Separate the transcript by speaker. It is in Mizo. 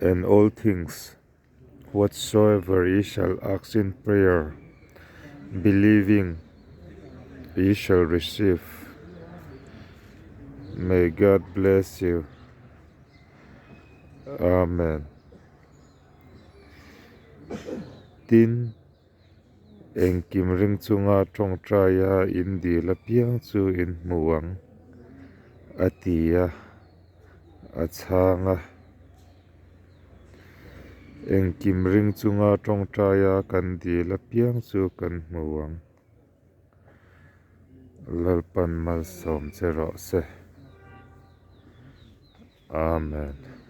Speaker 1: And all things whatsoever ye shall ask in prayer, believing, ye shall receive. May God bless you. Amen. Tin, Engkim ring chunga tawngtaia in dil apiang chu in hmu ang, a ti a, a chhang a. Engkim ring chunga tawngtaia kan dil apiang chu kan hmu ang. Lalpan malsawm che rawh se. Amen.